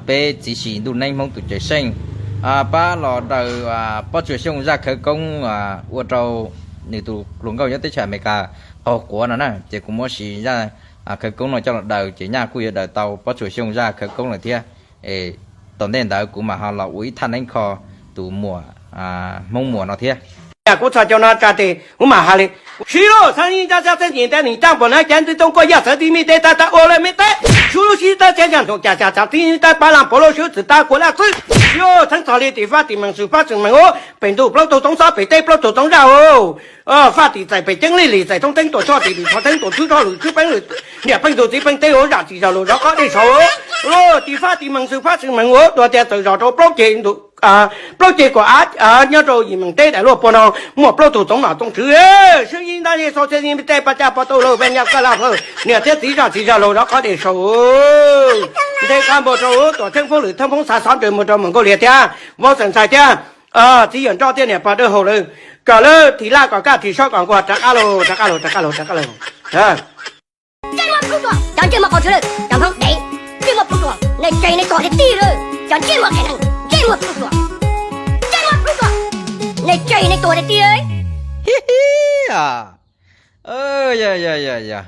peb txiv si ntuj neeb Hmoob tus cawm seej pab los daws Pob Tsuas Xyooj zaj khawv koob ua rau nws tus hluas nkauj nyob teb chaws Amelikas qaug quav no na. Ces kuv muab siv zaj khawv koob no coj los daws, ces nyaj kuj yuav daws tau Pob Tsuas Xyooj zaj khawv koob lawm thiab. Tom ntej ntawd kuv mam ho los ua ib thaj neeb kho tus muam Hmoob Muas no thiab. Kuv txog cov no tsa tes kuv mam hais li. Sib lub txheeb ib tab xab txheeb cis teb nis tab npom nab cav ntwj tooj kuaj yaj txawv tib me teb tab tab ua lawm me teb sub lub sib tab txheeb yaj ntxhoom cas cas txav tib tab pab laj pov lub sub txwv tab kuaj laj txwb. Sib lub txheeb txog li tim faj tim meem xwm faj xwm meem ub pem ntuj plaub tug txoov xob pem teb plaub tug txoov zaj u. Faj tim txais pem ceeb li lis txais thoob theeb tuam tshoj tim lis thov theeb tuam tshwb tshoj lwm tshwb peeb lwm niam peej tus txiv peej teb ua zam tsis zog lus zov qab dej saud. Lub tim faj tim meem xwm faj xwm meem ua dua tias txawm zos rau plaub ceg ntu plaub ceg kuam av nyob rau yim meem teb daim luaj puag no muaj plaub tug txoov nom txoov tswv sib ib ntab yej xo txhiaj yij tej paj caj pov tau lawm peb nyaj kaj laj plawg niam thiab txiv zaj tsis zog lus zov qab dej saud. Nthe qab npua rau tuam theeb foob lwm theeb foob xav xov nrws mus rau mus Nkauj Liag thiab Vauv Xeem Ntxhais thiab txiv Yawm Nroj thiab niam pog Dawb Hau lawm kom lawv thim laj kom kaj thim sob kom nquag rov qab los rov qab los rov qab los rov qab los. Cov ntsej muag plub tuag, cov ntsej muag qau tshwv lawm, cov Hmoob dev, ntsej muag plub tuag, nej tseg nej tuag tiag tiag lawm, cov ntsej muag qhia neeg, ntsej muag plub tuag, ntsej muag plub tuag, nej tseg nej tuag tiag tiag.